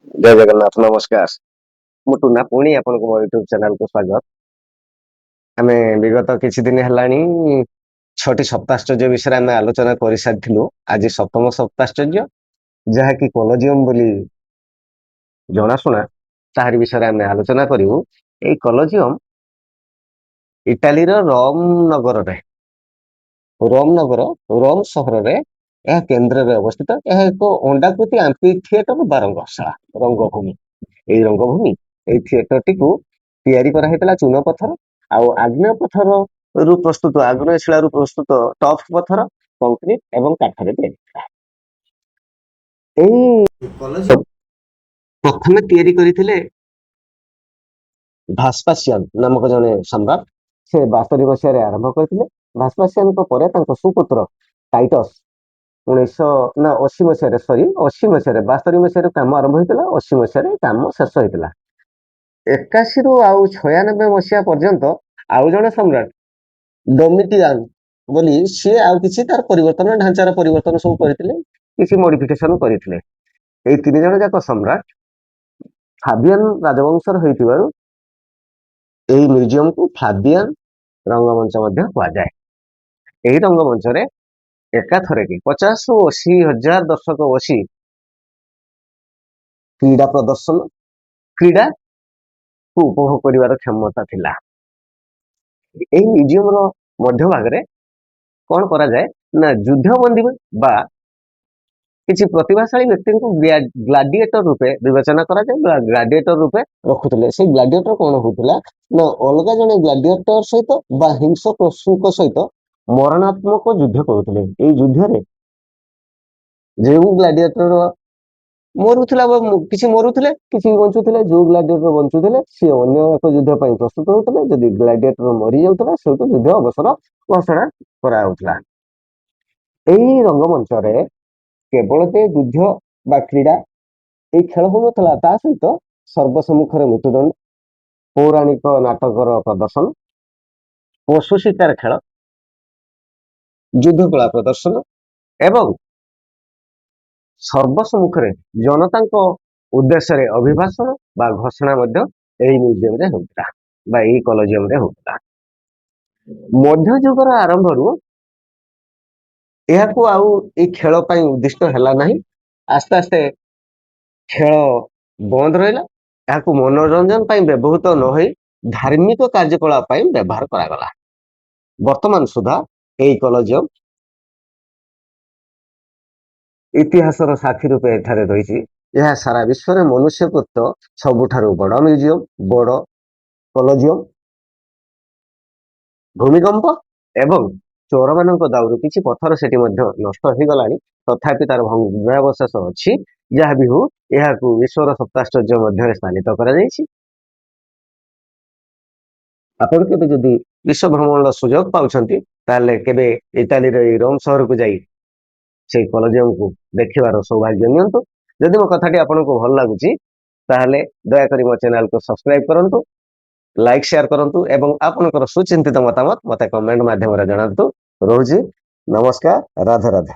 ଜୟ ଜଗନ୍ନାଥ, ନମସ୍କାର। ମୁଁ ଟୁନା, ପୁଣି ଆପଣଙ୍କୁ ମୋ ୟୁଟ୍ୟୁବ ଚ୍ୟାନେଲକୁ ସ୍ୱାଗତ। ଆମେ ବିଗତ କିଛି ଦିନ ହେଲାଣି ଛଅଟି ସପ୍ତାଶ୍ଚର୍ଯ୍ୟ ବିଷୟରେ ଆମେ ଆଲୋଚନା କରିସାରିଥିଲୁ। ଆଜି ସପ୍ତମ ସପ୍ତାଶ୍ଚର୍ଯ୍ୟ, ଯାହାକି କଲୋଜିୟମ ବୋଲି ଜଣାଶୁଣା, ତାହାରି ବିଷୟରେ ଆମେ ଆଲୋଚନା କରିବୁ। ଏଇ କଲୋଜିୟମ ଇଟାଲୀର ରୋମ ନଗରରେ, ରୋମ ନଗର, ରୋମ ସହରରେ ଏହା କେନ୍ଦ୍ରରେ ଅବସ୍ଥିତ। ଏହା ଏକ ଅଣ୍ଡାକୃତି ଆମ୍ପି ଥିଏଟର ବା ରଙ୍ଗଶାଳା, ରଙ୍ଗଭୂମି। ଏଇ ରଙ୍ଗଭୂମି, ଏଇ ଥିଏଟରଟିକୁ ତିଆରି କରାହେଇଥିଲା ଚୂନ ପଥର ଆଉ ଆଗ୍ନେୟ ପଥରରୁ ପ୍ରସ୍ତୁତ, ଆଗ୍ନେୟ ଶିଳାରୁ ପ୍ରସ୍ତୁତ ଟଫ୍ ପଥର, କଂକ୍ରିଟ ଏବଂ କାଠରେ ତିଆରି ହେଇଥିଲା। ଏଇ କଲୋଜିୟମ ପ୍ରଥମେ ତିଆରି କରିଥିଲେ ଭାସ୍ପାସିଆନ ନାମକ ଜଣେ ସମ୍ରାଟ। ସେ 72 ମସିହାରେ ଆରମ୍ଭ କରିଥିଲେ। ଭାସ୍ପାସିଆନଙ୍କ ପରେ ତାଙ୍କ ସୁପୁତ୍ର ଟାଇଟସ୍ ଉଣେଇଶହ ନା 80 ମସିହାରେ, ସରି, 80 ମସିହାରେ। 72 ମସିହାରେ କାମ ଆରମ୍ଭ ହେଇଥିଲା, 80 ମସିହାରେ କାମ ଶେଷ ହେଇଥିଲା। 81ରୁ ଆଉ 96 ମସିହା ପର୍ଯ୍ୟନ୍ତ ଆଉ ଜଣେ ସମ୍ରାଟ ଡୋମିଟିଆନ ବୋଲି, ସିଏ ଆଉ କିଛି ତାର ପରିବର୍ତ୍ତନ, ଢାଞ୍ଚାର ପରିବର୍ତ୍ତନ ସବୁ କରିଥିଲେ, କିଛି ମଡିଫିକେସନ କରିଥିଲେ। ଏଇ ତିନି ଜଣ ଯାକ ସମ୍ରାଟ ଫ୍ଲାଭିଆନ ରାଜବଂଶର ହେଇଥିବାରୁ ଏଇ ମ୍ୟୁଜିୟମକୁ ଫ୍ଲାଭିଆନ ରଙ୍ଗମଞ୍ଚ ମଧ୍ୟ କୁହାଯାଏ। ଏହି ରଙ୍ଗମଞ୍ଚରେ ଏକାଥରକେ 50ରୁ 80 ହଜାର ଦର୍ଶକ ବସି କ୍ରୀଡ଼ା ପ୍ରଦର୍ଶନ, କ୍ରୀଡ଼ାକୁ ଉପଭୋଗ କରିବାର କ୍ଷମତା ଥିଲା। ଏହି ମ୍ୟୁଜିୟମର ମଧ୍ୟଭାଗରେ କଣ କରାଯାଏ ନା, ଯୁଦ୍ଧବନ୍ଦୀ ବା କିଛି ପ୍ରତିଭାଶାଳୀ ବ୍ୟକ୍ତିଙ୍କୁ ଗ୍ଲାଡିଏଟର ରୂପେ ବିବେଚନା କରାଯାଏ ବା ଗ୍ଲାଡିଏଟର ରୂପେ ରଖୁଥିଲେ। ସେଇ ଗ୍ଲାଡିଏଟର କଣ ହଉଥିଲା ନା, ଅଲଗା ଜଣେ ଗ୍ଲାଡିଏଟର ସହିତ ବା ହିଂସ୍ର ପଶୁଙ୍କ ସହିତ ମରଣାତ୍ମକ ଯୁଦ୍ଧ କରୁଥିଲେ। ଏଇ ଯୁଦ୍ଧରେ ଯେଉଁ ଗ୍ଲାଡିଏଟର ମରୁଥିଲା ବା କିଛି ମରୁଥିଲେ, କିଛି ବଞ୍ଚୁଥିଲେ। ଯୋଉ ଗ୍ଲାଡିଏଟର ବଞ୍ଚୁଥିଲେ, ସିଏ ଅନ୍ୟ ଏକ ଯୁଦ୍ଧ ପାଇଁ ପ୍ରସ୍ତୁତ ହଉଥିଲେ। ଯଦି ଗ୍ଲାଡିଏଟର ମରି ଯାଉଥିଲା, ସେଇଠୁ ଯୁଦ୍ଧ ଅବସର ଘୋଷଣା କରାଯାଉଥିଲା। ଏଇ ରଙ୍ଗମଞ୍ଚରେ କେବଳ ଯେ ଯୁଦ୍ଧ ବା କ୍ରୀଡ଼ା, ଏଇ ଖେଳ ହଉନଥିଲା, ତା ସହିତ ସର୍ବସମ୍ମୁଖରେ ମୃତ୍ୟୁଦଣ୍ଡ, ପୌରାଣିକ ନାଟକର ପ୍ରଦର୍ଶନ, ପଶୁ ଶିକାର ଖେଳ, ଯୁଦ୍ଧ କଳା ପ୍ରଦର୍ଶନ ଏବଂ ସର୍ବସମ୍ମୁଖରେ ଜନତାଙ୍କ ଉଦ୍ଦେଶ୍ୟରେ ଅଭିଭାଷଣ ବା ଘୋଷଣା ମଧ୍ୟ ଏହି ମ୍ୟୁଜିୟମରେ ହେଉଥିଲା ବା ଏଇ କଲୋଜିୟମରେ ହେଉଥିଲା। ମଧ୍ୟଯୁଗର ଆରମ୍ଭରୁ ଏହାକୁ ଆଉ ଏଇ ଖେଳ ପାଇଁ ଉଦ୍ଦିଷ୍ଟ ହେଲା ନାହିଁ। ଆସ୍ତେ ଆସ୍ତେ ଖେଳ ବନ୍ଦ ରହିଲା। ଏହାକୁ ମନୋରଞ୍ଜନ ପାଇଁ ବ୍ୟବହୃତ ନ ହୋଇ ଧାର୍ମିକ କାର୍ଯ୍ୟକଳାପ ପାଇଁ ବ୍ୟବହାର କରାଗଲା। ବର୍ତ୍ତମାନ ସୁଦ୍ଧା ଏଇ କଲୋଜିୟମ ଇତିହାସର ସାକ୍ଷୀ ରୂପେ ଏଠାରେ ରହିଛି। ଏହା ସାରା ବିଶ୍ୱରେ ମନୁଷ୍ୟକୃତ ସବୁଠାରୁ ବଡ ମ୍ୟୁଜିୟମ, ବଡ କଲୋଜିୟମ। ଭୂମିକମ୍ପ ଏବଂ ଚୋରମାନଙ୍କ ଦାଉରୁ କିଛି ପଥର ସେଠି ମଧ୍ୟ ନଷ୍ଟ ହେଇଗଲାଣି, ତଥାପି ତାର ଭଗ୍ନାବଶେଷ ଅଛି। ଯାହା ବି ହଉ, ଏହାକୁ ବିଶ୍ୱର ସପ୍ତାଶ୍ଚର୍ଯ୍ୟ ମଧ୍ୟରେ ସ୍ଥାନିତ କରାଯାଇଛି। ଆପଣ କେବେ ଯଦି ବିଶ୍ୱ ଭ୍ରମଣର ସୁଯୋଗ ପାଉଛନ୍ତି, ତାହେଲେ କେବେ ଇଟାଲୀର ଏଇ ରୋମ ସହରକୁ ଯାଇ ସେଇ କଲୋଜିୟମକୁ ଦେଖିବାର ସୌଭାଗ୍ୟ ନିଅନ୍ତୁ। ଯଦି ମୋ କଥାଟି ଆପଣଙ୍କୁ ଭଲ ଲାଗୁଛି, ତାହେଲେ ଦୟାକରି ମୋ ଚ୍ୟାନେଲକୁ ସବସ୍କ୍ରାଇବ କରନ୍ତୁ, ଲାଇକ୍, ସେୟାର କରନ୍ତୁ ଏବଂ ଆପଣଙ୍କର ସୁଚିନ୍ତିତ ମତାମତ ମତେ କମେଣ୍ଟ ମାଧ୍ୟମରେ ଜଣାନ୍ତୁ। ରହୁଛି, ନମସ୍କାର, ରାଧେ ରାଧେ।